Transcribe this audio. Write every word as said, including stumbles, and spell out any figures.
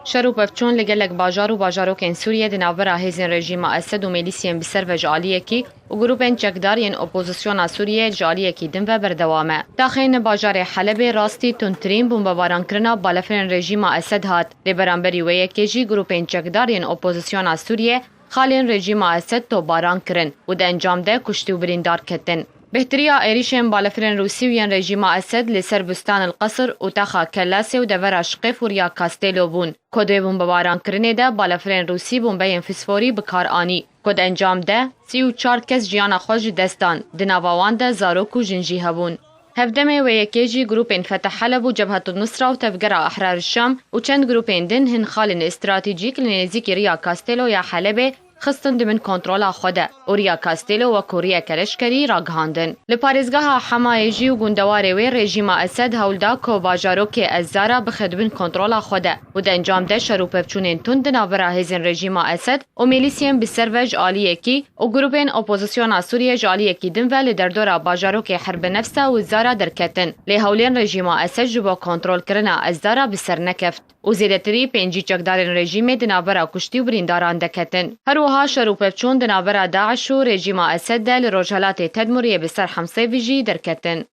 Şer û pevçûn li gelek bajar û bajarokên Sûriyê di navbera hêzên rejîma Esed û mêlîsiyên bi ser ve ji aliyekî û grûpên çekdar yên opozisyona Sûriyê ji aliyekî din ve berdewam e. Daxê li bajarê Helebê rastî tundtirîn bombebaran kirina balefirên rejîma Esed hat. Lê beramberî wê yekê jî grûpên çekdar yên opozisyona Sûriyê xalên rejîma Esed topbaran kirin û di encam de kuştî û birîndar ketin. Bêhtiriya êrîşên balefirên Rûsî û yên rejîma Esed li ser Bustan el Qesr û Texa Kelasê û devera Şqêf û Riya Kastêlo bûn. Ku di bombebarankirinê de balefirên Rûsî bombeyên fîsforî bi kar anî. Ku di encam de sî û çar kes jiyana xwe ji dest dan, di nava wan de zarok û jin jî hebûn. Hevdemê wê yekê jî grûpên Fetah Heleb û Cebhetun Nusra û Tevgera Ehrar Şam û çend grûpên din hin xalên stratejîk li nêzîkî Riya Kastêlo ya Helebê xistin di bin kontrola xwe de û Riya Kastêlo wekû riyeke leşkerî ragihandin. Li parêzgeha Hemayê jî û gundewarê wê rejîma Esed hewl da ku bajarokê Ezzara bixe di bin kontrola xwe de û di encam de şer û pevçûnên tund di navbera hêzên rejîma Esed û mêlîsiyên bi ser ve ji aliyekî û grûpên opozisyona Sûriyê ji aliyekî din ve li derdora bajarokê Herbe Nefsa û Zara derketin. Lê hewlên rejîma Esed ji bo kontrolkirina Ezzara bi ser nekeft û zêdetirî pêncî çekdarên rejîmê di navbera kuştî û birîndaran de ketin. Her wiha şer û pevçûn di navbera DAIŞ û rejîma Esed de li rojhelatê Tedmuriyê bi ser Hemsêvî jî derketin.